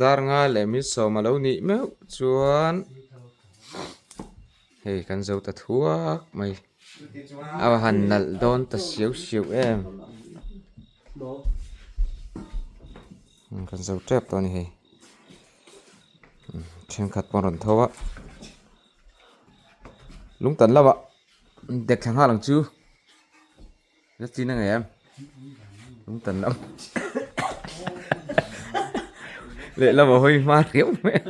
Dar nga leh min sawm a lo nih meuh chuan hei kan zo ta thuak mai a han nalh dawn ta siau siau em kan zo tep tawh a ni hei thenkhat pawh an rawn tho a lungtan lamah dek thla nghal ang chu. Na chin a ngei em? Lung tan lam. Lehlam a hawi hma riau mai a.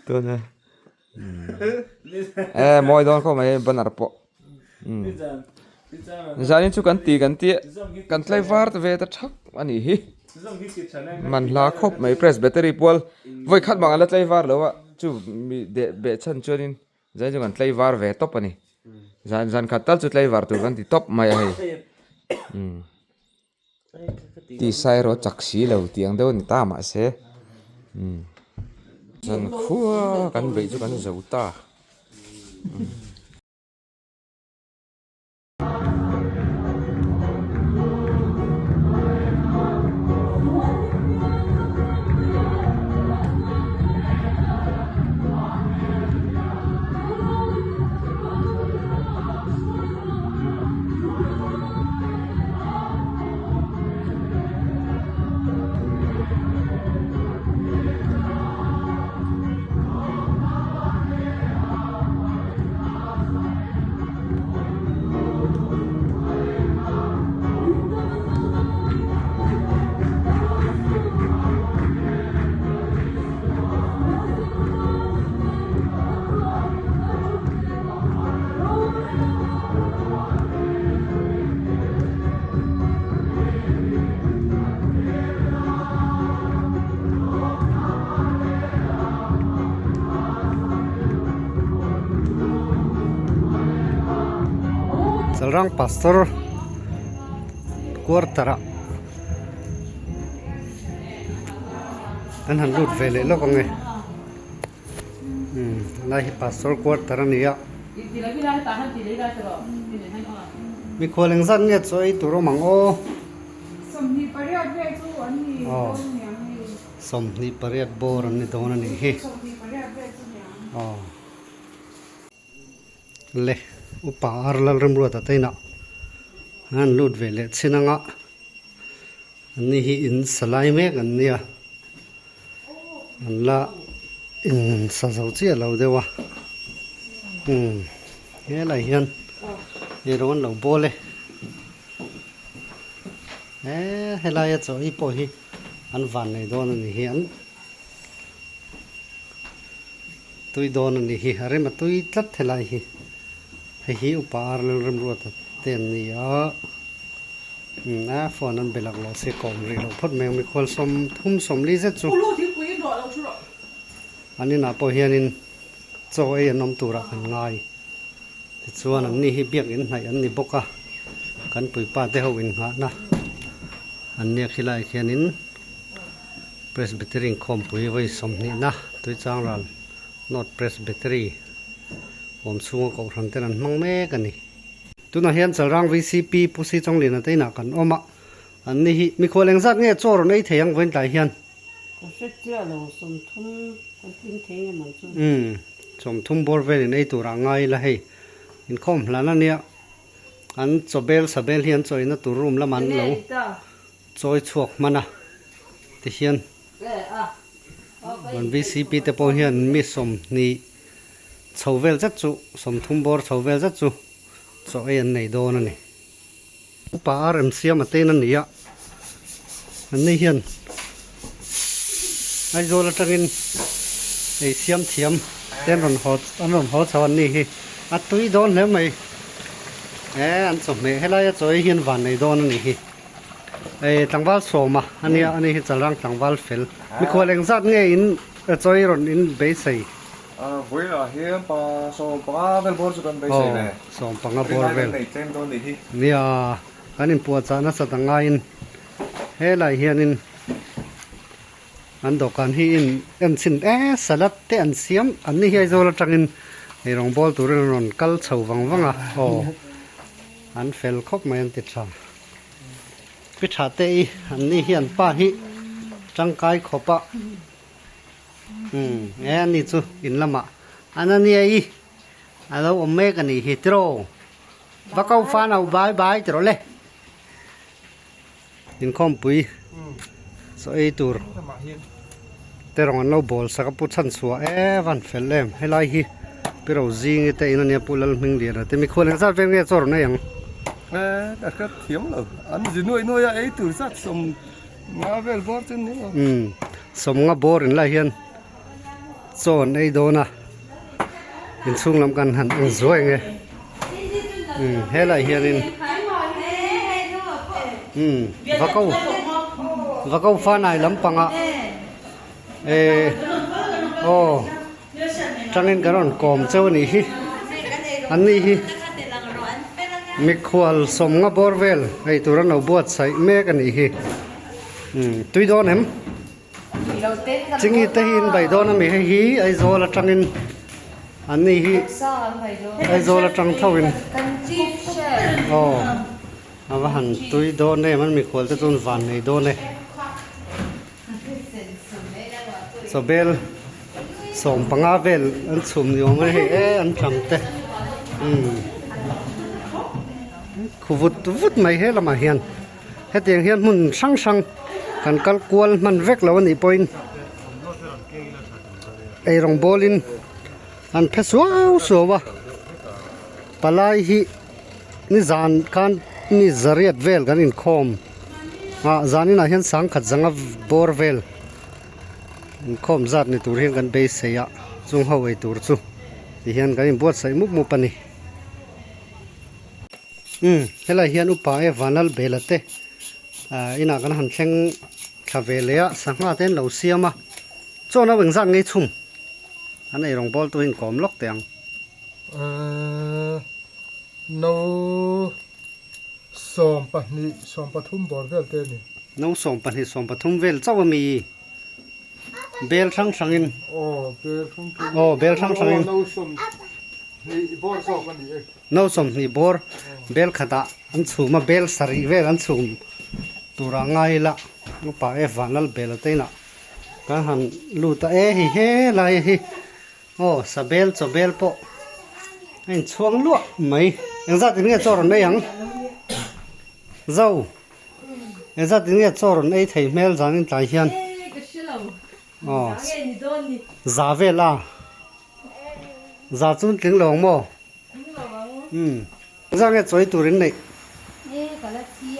Tuna. E mawi dawn khawp mai banner pawh. Zanin chu kan ti kan ti kan tlai var ta ve ta thak a nih hi. Man hla khawp mai presbytery pual vawi khat bang a la tlai var lo a chu mi deh beh chhan chuanin Zan chu kan tlei var ve tawp a ni. Zan zan khat tal chu tlei var tur kan ti tawp mai a hei. Umm. Tisa erawh chak si lo tih ang deuh a ni ta mahse. Umm. Zan khua kan beih chu kan zo ta. Umm. Chalrang pastor quarter ah an han lut ve leh lawk ang e umm helai hi pastor quarter a ni a mikhual engzat nge chaw ei tur awm ang aw aw. 28 bawr an ni dawn a nih hi. Aw. Le upa ar lal remruata te inah an lut ve leh chin anga an ni hi in sa lai mek an nia an la in sa zo chiah lo deuh a umm helai hian eirawng an lo bawl e he helaia chaw ei pawh hi. An van nei dawn a ni hi an tui dawn a ni hi a rem a tui tlat helai hi hei hi upa ar lal remruata te an ni a umm a phone an be lak lo se kawm rih loh phawt mai ang mikhual sawm thum sawmli zet chu an inah pawh hianin chaw ei an awm turah kan ngai tichuan an ni hi biak in hnaih an ni bawk a kan puipa te ho innghahna an nia khilai khianin Presbytery inkhawmpui vawi sawmhnihna Tuichangral North Presbytery awm chhunga kohhran ten an hmang mek a ni. Tunah hian Chalrang VCP Pu Si Chawngliana te inah kan awm a, an ni hi mikhual engzat nge chaw rawn ei thei ang vawiin hian? Ka hre chiah lo, 30 kan tling thei nge mai chu. Umm, 30 bawr velin ei turah ngai ila hei, inkhawm hlan a nia, an chaw bel sa bel hi an chawina tur room lamah an lo chawi chhuak hman a, tihian an VCP te pawh hian mi 20 chho vel zet chu, 30 bawr chho vel zet chu chaw ei an nei dawn a ni. Upa RM Siama tein a ni a, an ni hian Aizawl atangin ei siam thiam te an rawn haw an rawn haw chho an ni hi a tui dawn hle mai e an chawhmeh helaia chaw ei hian van nei dawn a ni hi ei tlangval sawma a nia a ni hi chalrang tlangval fel mikhual engzat nge in chaw ei rawn in beisei. Vawilah hian pa 15 vel bawr chu kan beisei ve. Aw, 15 bawr vel. Rinai kan nei tlem dawn nih hi. Nia, kan inpuahchah nasat a ngaiin helai hianin an dawhkan hi in en chhin e salad te an siam an ni hi Aizawl atangin eirawng bawl turin an rawn kal chho vang vang a, aw an fel khawp mai an ti tha. Pi tha te i an ni hi an pa hi. Tangkai khawp a. Umm e ani chu in lamah an ania i a lo awm mek a nih hi tiraw. Va ko fa no bai bai tiraw le. Inkhawmpui chaw ei tur te rawng an lo bawl sak a pu chhan chhuah e van fel em helai hi pi ro zingi te in ania pu Lalhmingliana te mikhual engzat vel nge chaw rawn ei ang. E ka hre thiam lo an zi nuai nuai a ei tur zat sawm nga vel bawr chu ni lo. Umm sawm nga bawr in lai hian chaw an ei dawn a inchhung lam kan han en zuai ang e umm helai hianin umm va ko va ko fanai lampangah eh aw tangin kan rawn kawm cheu a nih hi an ni hi mikhual sawmnga bawr vel ei tur an lo buatsaih mek a nih hi umm tui dawn em. Chingi te hi in bai dawn a mi hei hi Aizawl atangin an ni hi Aizawl atang tho in aw a va han tui dawn em an mikhual te chuan van nei dawn e chawbel 15 vel an chhum ni awm a hei e an tam te umm khu vut vut mai he lamah hian. Hetiang hian hmun hrang hrang kan kal kual hman vek lo a nih pawhin eirawng bawlin an phe suau suau a palai hi nizan khan mi zariat vel kan inkhawm a zaninah hian sangkhat zanga bawr vel inkhawm zat ni tur hian kan beisei a chung ho ei tur chu tihian kan inbuatsaih mup mup a ni. Umm helai hian upa e vanlal bela te ah inah kan han thleng thla ve leh a sangha te an lo siam a chaw no engzat ngei chhum an ei rawng bawl turin kawm lawk teh ang. Ahh no 12 13 bawr vel te a ni. No 12 13 vel chauh a mi. Bel hrang hrangin. Aw bel hrang hrangin. Aw bel hrang hrangin. No 20 bawr zawk a ni e. No 20 bawr bel khatah an chhum a bel sarih vel an chhum turah ngai ila upa e vanlal bel a te inah kan han lut a e hei helai hi aw sabel chaw bel pawh a inchhuang luah mai engzat in nge chaw rawn ei ang zo. Engzat in nge chaw rawn ei thei hmel zan in tlai hian aw za vel a za chu an tling lo ang maw umm engzat nge chaw ei tur in neih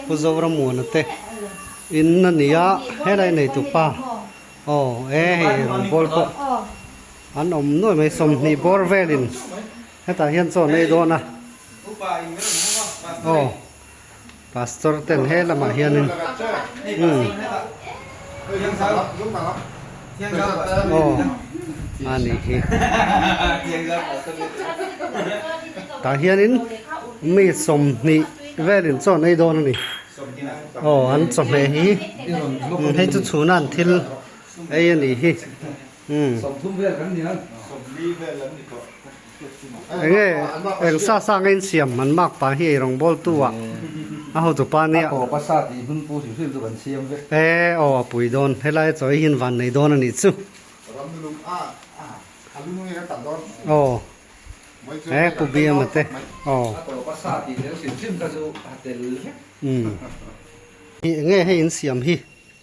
Pu Zoramuana te in a ni a helai nei tu pa aw e hei rawn bawl pawh an awm nuai mai 20 bawr velin hetah hian chaw an ei dawn a aw. Pastor ten he lamah hianin umm aw a nih hi tah hianin mi 20 velin chaw an ei dawn a ni aw an chawhmeh hi hei chu chhuna an thil ei a nih hi umm. Enge eng sa sa nge in siam an mak pa hi ei rawng bawl tu ah a hotu pa nia. A tawp a sa tih hmun pu hrim hrim chu kan siam vek. E aw a pui dawn helai a chawi hian van nei dawn a nih chu. Aw e pu Biama te aw. A tawp a sa tih tel hrim hrim kha chu a tel vek. Umm enge hei in siam hi.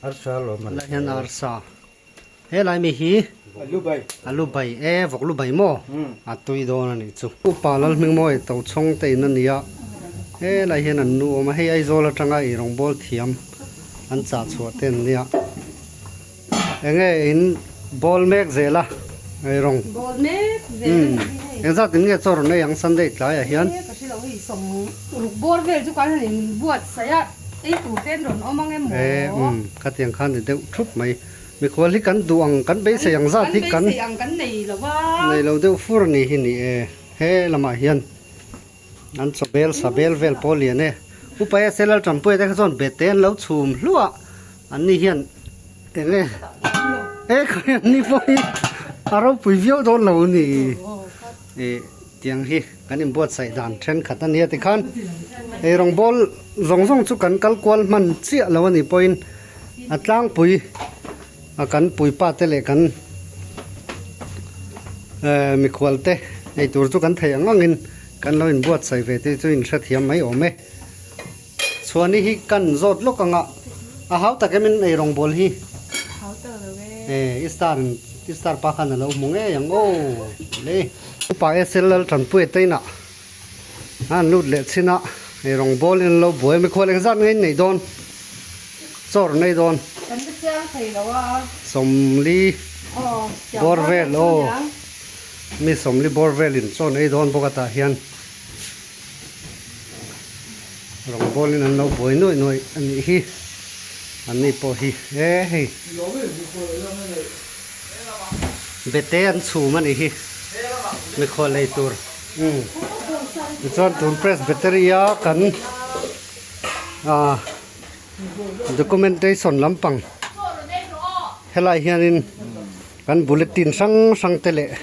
Arsa lawm a ni. Helai hian arsa. Helai mi hi Alu bai. Alu bai e vawk lu bai maw a tui dawn a nih chu. Upa Lalhmingmawi Tochhawng te in a ni a, helai hian an nu awm a, hei Aizawl atanga ei rawng bawl thiam an chah chhuah te an nia. Enge in bawl mek zel a ei rawng. Bawl mek zel a ni hei. Engzat in nge chaw rawn ei ang Sunday tlaiah hian? E ka hre lo hei 60 bawr vel chu kan han in buatsaih a, ei tur te an rawn awm ang em maw? E umm khatiang khan ni deuh thup mai. Mikhual hi kan duh ang, kan beisei ang zat hi kan. Kan beisei ang kan nei lo a. Nei lo deuh fur a ni hi ni e. He lamah hian an chaw bel sa bel vel pawh lian e. Upa e Selal Tanpuia te kha chuan bete an lo chhum hluah a. An ni hian eng e e khawi an ni pawh hi a ropui viau dawn lo a ni. E tiang hi kan inbuatsaih dan thenkhat a nia tikhan eirawngbawl zawng zawng chu kan kal kual hman chiah lo a nih pawhin a tlangpui. A kan puipa te leh kan mikhual te ei tur chu kan theih ang angin kan lo inbuatsaih ve te chu inhrethiam mai awm e. Chhuani hi kan zawt lawk anga a hau tak em in ei rawngbawl hi. Hau tak lo e. E i star in i star pa khan a lo hmu ngei ang aw le. Upa SL Laltanpuia te inah a han lut leh chin a, ei rawngbawl in an lo buai a, mikhual engzat nge in neih dawn? Chaw rawn ei dawn. Kan la chiang thei lo a. Sawmli bawr vel aw mi sawmli bawr vel in chaw an ei dawn bawk a tah hian. Rawngbawlin an lo buai nuaih nuaih a nih hi, an ni pawh hi e hei bete an chhum a nih hi mikhual lei tur umm tichuan tun presbytery a kan ah documentation lampang helai hianin kan bulletin hrang hrang te leh.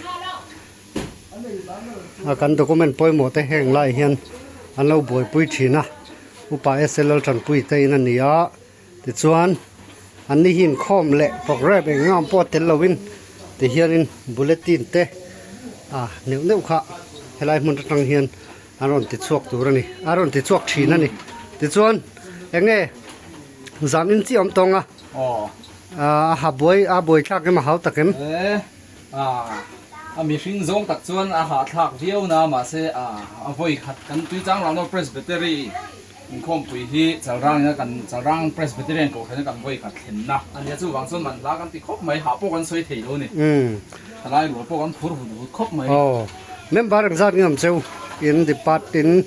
A kan document pawimawh te heng lai hian an lo buaipui thin a upa SLL tanpui te in a ni a tichuan an ni hi inkhawm leh programme eng eng ang pawh tel lo in ti hian in bulletin te ah neuh neuh kha helai hmun atang hian an rawn ti chhuak tur a ni a rawn ti chhuak thin a ni tichuan eng nge zan in chiah awm tawng a a ha buai a buaithlak em a hau tak em. A mihring zawng tak chuan a hahthlak viau na mahse a vawi khat kan Tuichang Rano Presbytery inkhawmpui hi Chalrang ina kan Chalrang Presbyterian Kohhran ina kan vawi khat thlenna a nia chuvang chuan man hla kan ti khawp mai hah pawh kan sawi thei lo a ni. Thalai rual pawh kan phur vut vut khawp mai. Aw member engzat nge awm cheu in depart in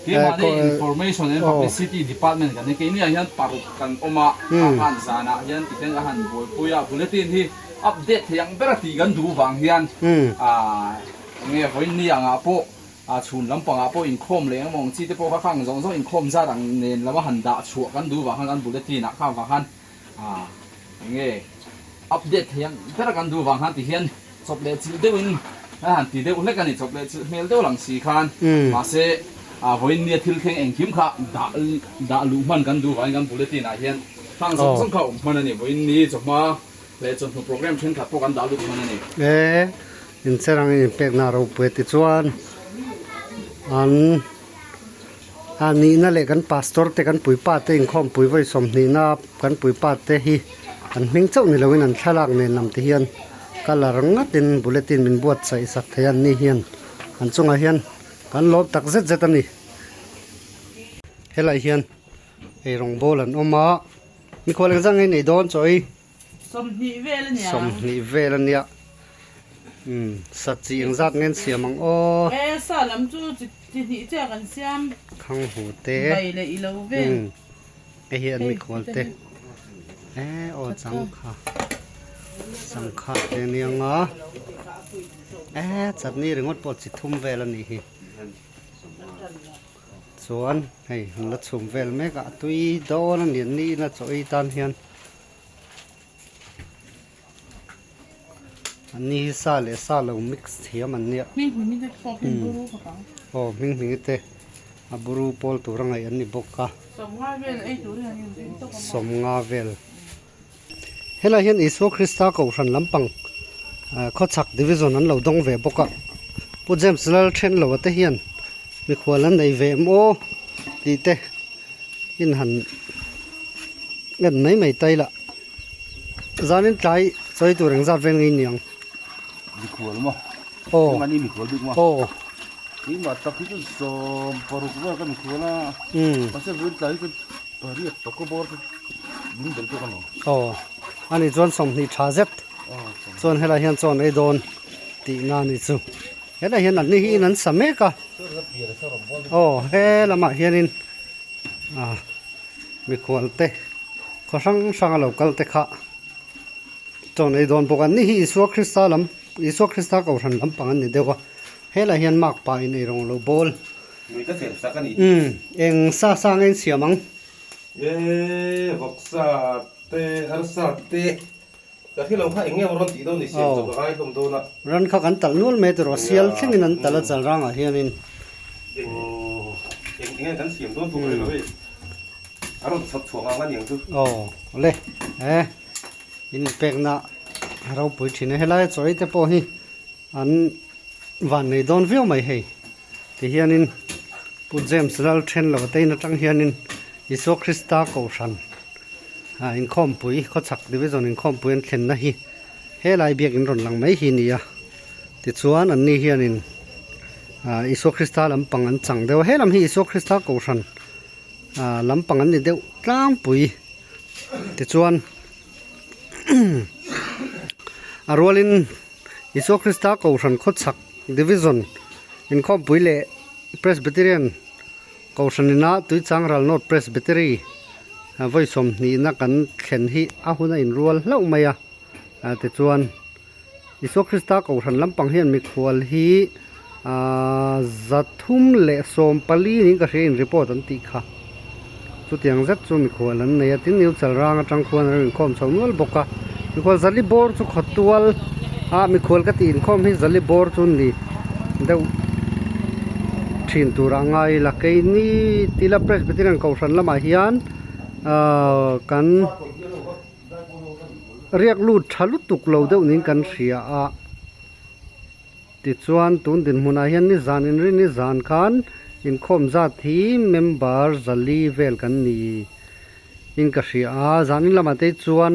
Keimahni Information and Publicity Department kan ni keini ah hian paruk kan awm a a han zanah hian tikhian ka han buaipui a bulletin hi Update thei ang ber a tih kan duh vang hian enge vawiin angah pawh chhun lampangah pawh inkhawm leh engemaw ang chi te pawh kha khang zawng zawng inkhawm zat ang nen lama han dah chhuah kan duh vang khan kan bulletin ah kha vang khan enge update thei ang ber a kan duh vang khan ti hian chawp leh chilh deuhin a han ti deuh hlek a ni chawp leh chilh hmel deuh lang si khan mahse vawiin nia thil thleng engkim kha dah dah luh hman kan duh vangin kan bulletin ah hian khang zawng zawng kha awm hman a ni vawiin ni chawhma Leh chawhnu program thenkhat pawh kan dah lut hman a ni. E, incherang in inpekna ropui tichuan an a nihna leh kan pastor te kan puipa te inkhawmpui vawi sawmhnihna kan puipa te hi an hming chauh ni loin an thlalak nen lam te hian colour ngatin bulletin min buatsaih sak thei a an ni hian an chungah hian kan lawm tak zet zet a ni. Helai hian eirawngbawl an awm a. Mikhual engzah nge nei dawn chaw ei? 20 vel a nia. 20 vel a nia. Umm sa chi engzat nge an siam ang aw? E sa lam chu chi chi hnih chiah kan siam. Khang hu te. Bai leh i lo vel. Umm hei hi an mikhual te. E aw changkha. Changkha te a nia nga. E chutney ringawt pawh chi thum vel a nih hi. Chuan hei an la chhum vel mek a a tui dawn a ni an ni in a chaw ei tan hian an ni hi sa leh sa lo mix thiam an nia aw hming hming te a buru pawl tur a ngaih an ni bawk a sawmnga vel Helai hian Isua Krista Kohhran lampang khawchhak division an lo dawng ve bawk a, Pu James Lal Thenloa te hian mikhual an nei ve em aw tih te in han en mai mai ta ila zanin tlai chawi tur engzat vel ngei niang. Mikhual maw? Aw. Engmahni mikhual bik maw? Aw. Keimah tak hi chu 60 vel ka mikhual a. Umm. Mahse vawiin tlai hi chu Pariat tawka bawr chu min bel pek a ni. Aw, ani chuan 20 tha zet chuan helai hian chaw an ei dawn tihna a ni chu. Helai hian an ni hi in an sa mek a. Aw, he lamah hianin ah mikhual te khaw hrang hrang a lo kal te kha chaw an ei dawn bawk a. An ni hi Isua Krista lam Isua Krista Kohhran lampang an ni deuh a. Helai hian makpa in eirawng a lo bawl. Mui ka siam sak a ni. Umm, eng sa sa nge in siam ang? E, vawksa te, arsa te, ka hre lo kha eng nge rawn tih dawn ni siam chu ka ngai hlawm dawn a. Ran kha kan talh nual mai tawh sial thlengin an talh a chal rangah hianin. Eng eng nge kan siam dawn pawh ka hre lo hei, a rawn chhawp chhuah ngang a niang chu. Aw, awle, e. In inpekna ropui thin a helai chaw ei te pawh hi an van nei dawn viau mai hei ti hianin Pu James Lal then lo te in atang hianin Isua Krista Kohhran ah inkhawmpui khawchhak division inkhawmpui an thlenna hi helai biakin rawn lang mai hi a ni a tichuan anni hianin ah Isua Krista lampang an chang deuh a helam hi Isua Krista Kohhran ah lampang an ni deuh tlangpui. Tichuan a rualin Isua Krista Kohhran khawchhak Division inkhawmpui leh Presbyterian Kohhran ina Tuichangral North Presbytery vawi sawmhnihna kan thlen hi a hun a inrual hlauh mai a. Tichuan Isua Krista Kohhran lampang hian mikhual hi 340 niin ka hria in report an tih kha. Chutiang zet chu mikhual an nei a, tin New Chalrang atang khuan an rawn inkhawm chho nual bawk a. Mikhual Zali bawr chu khawtual ah mikhual ka tih inkhawm hi Zali bawr chu ni deuh thin turah a ngai ila. Keini Tila Presbyterian Kohhran lamah hian kan. Riak lut tha lutuk lo deuh niin kan hria a, tichuan tun dinhmunah hian nizan inri nizan khan inkhawm zat hi member zali vel kan ni in ka hria a, zanin lamah te chuan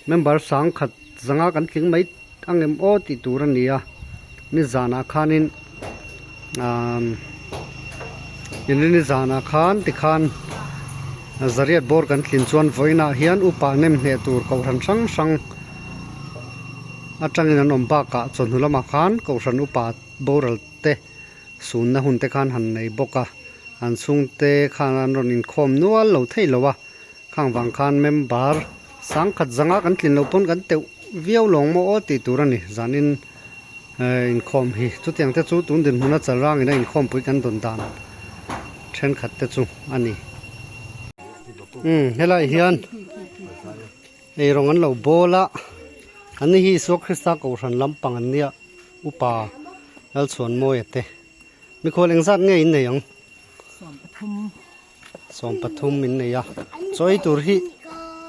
member sangkhat zanga kan tling mai ang em aw tih tur a ni a, nizanah khanin aaa inri nizanah khan tikhan zariat bawr kan tlin chuan vawiinah hian upa nem hneh tur kohhran hrang hrang atangin an awm bakah chawhnu lamah khan kohhran upa boral te sunna hun te khan han nei bawk a, an chhungte khan an rawn inkhawm nual lo thei lo a. Khang vang khan member sangkhat zanga kan tlin loh pawn kan teuh viau lawng maw aw tih tur a ni. Zanin inkhawm hi chutiang te chu tun dinhmuna chalrangin a inkhawmpui kan dawn dan thenkhat te chu a ni. Umm helai hian eirawng an lo bawl a, an ni hi Isua Krista Kohhran lampang an nia upa Lalchhuanmawia te. Mikhual engzat nge in nei ang? 13 in nei a chaw ei tur hi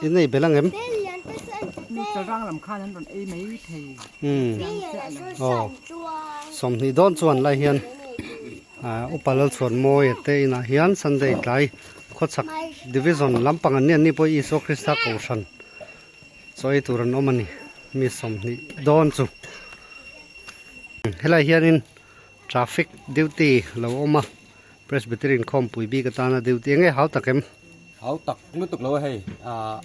in nei belh ang em aw 20 dawn chuan lai hian ah upa Lalchhuanmawia te inah hian Sunday tlai khawchhak division lampang an ni an ni pawh Isua Krista Kohhran chaw ei tur an awm a ni mi 20 dawn chu helai hianin traffic duty lo awm a. Presbyterian khawmpui bik atana duty eng nge hau tak em? Hau tak lutuk lo a hei ah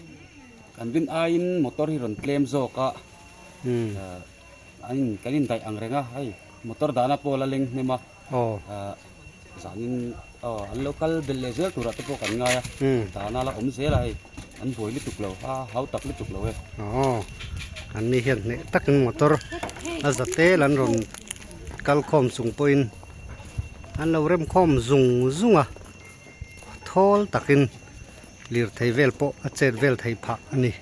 kan rin aiin motor hi rawn tlem zawk a an in kan indaih ang reng a hei motor dahna pawh la leng hnem a ah zanin aw an lo kal belh leh zel turah te pawh kan ngai a dahna la awm zel a hei an buai lutuk lo a hau tak lutuk lo e. Aw an ni hian hneh takin motor a za tel an rawn kal khawm chung pawhin. An lo rem khawm zung zung a, thawl takin lirthei vel pawh a chet vel thei phah a ni.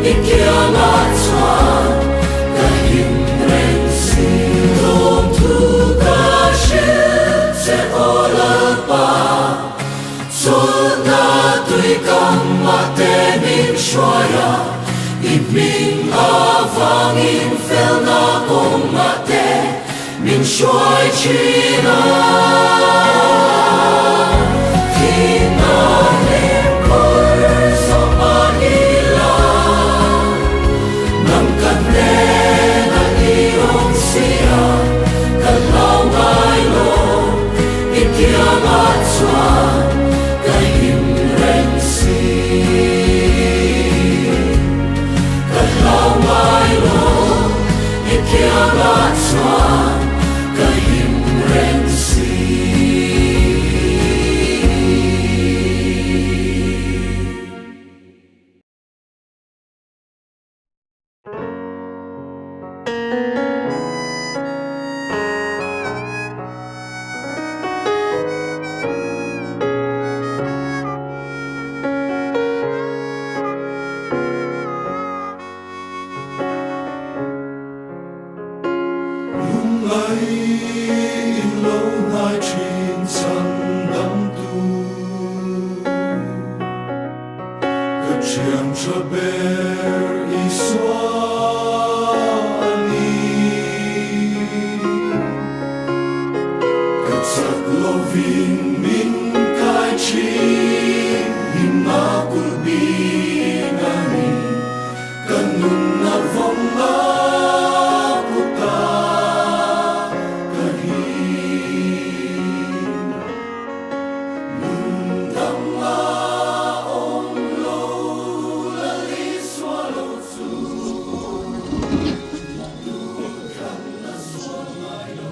I kiangah chuan ka him reng si. Lawmthu ka hrilh che aw Lalpa, Chawlhna tui kam mah te min hruai a, I hming avangin felna kawng mah te min hruai thin a. Thihna leh kawr zawh mah ila, nang ka hnenah i awm si a, ka hlau ngai lo, i kiangah chuan ka him reng si. Ka hlau ngai lo, i kiangah chuan ka him reng si. Lungngai in lo hnai thin chhan dangtu. Ka thian tha ber Isua a ni. Ka chak lovin min kai thin, himna kulh bing a ni. Ka nunna vawng a kuta ka him. Nun dang a awm lo la Isua lo chu duhthlanna sual ngai lo.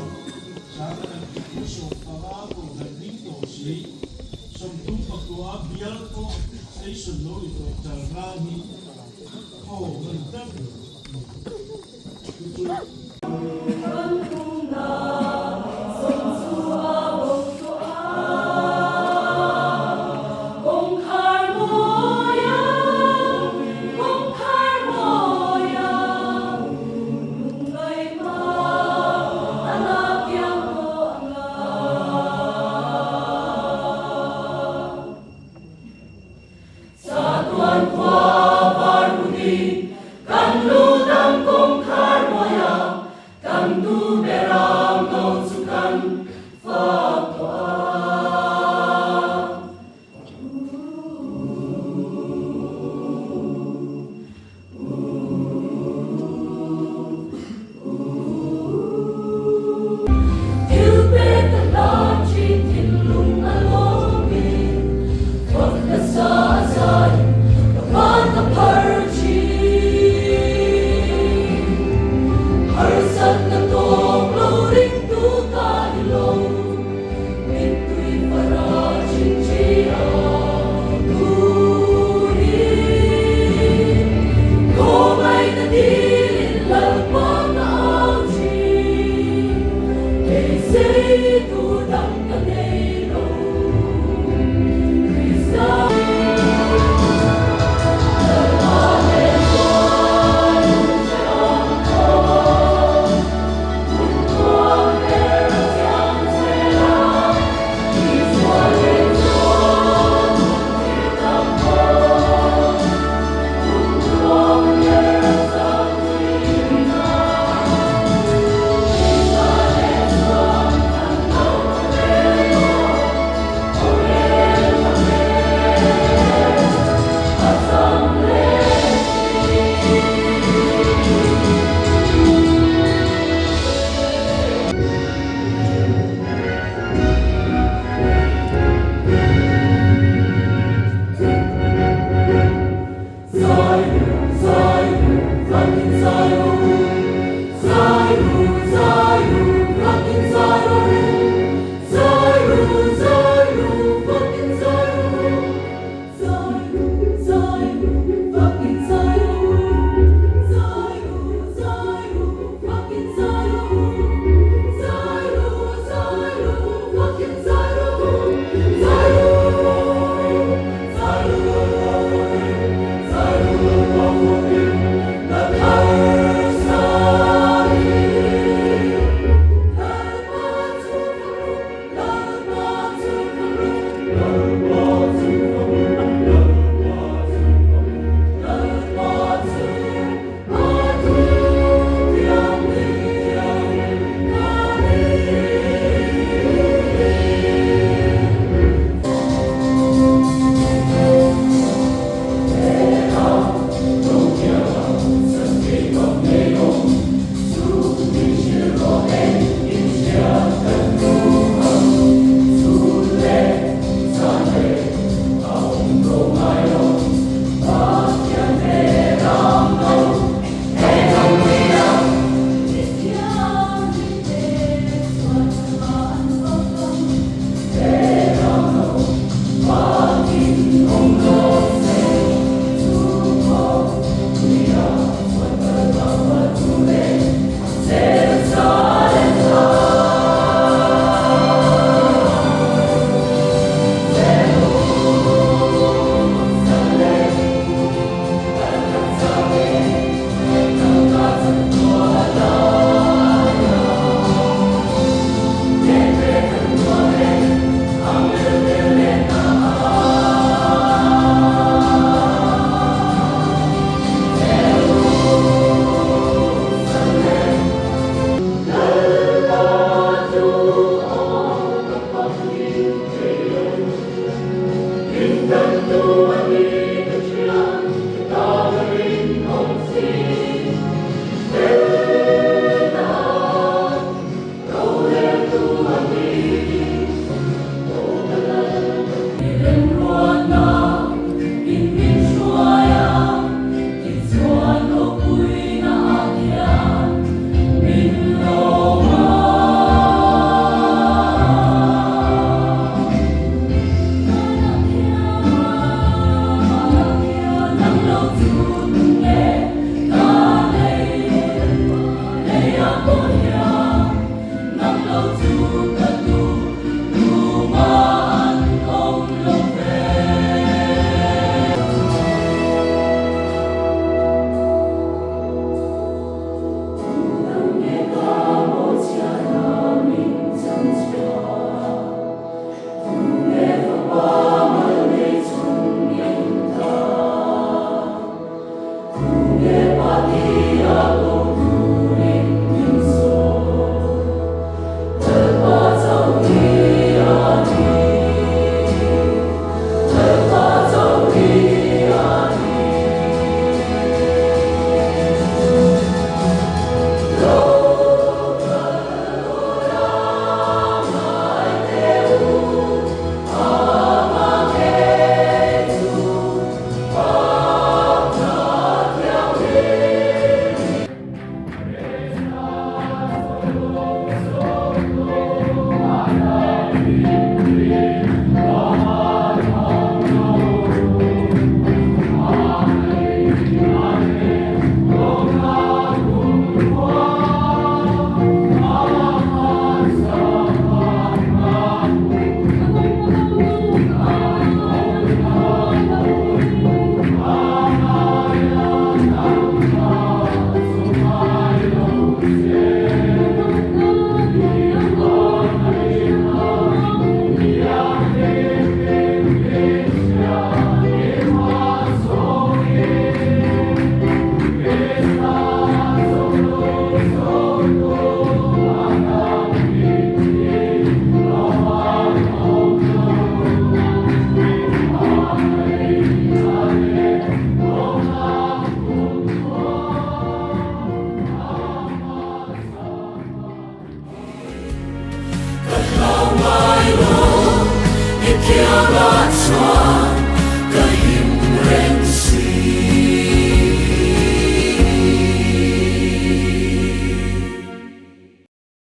Kiangah chuan.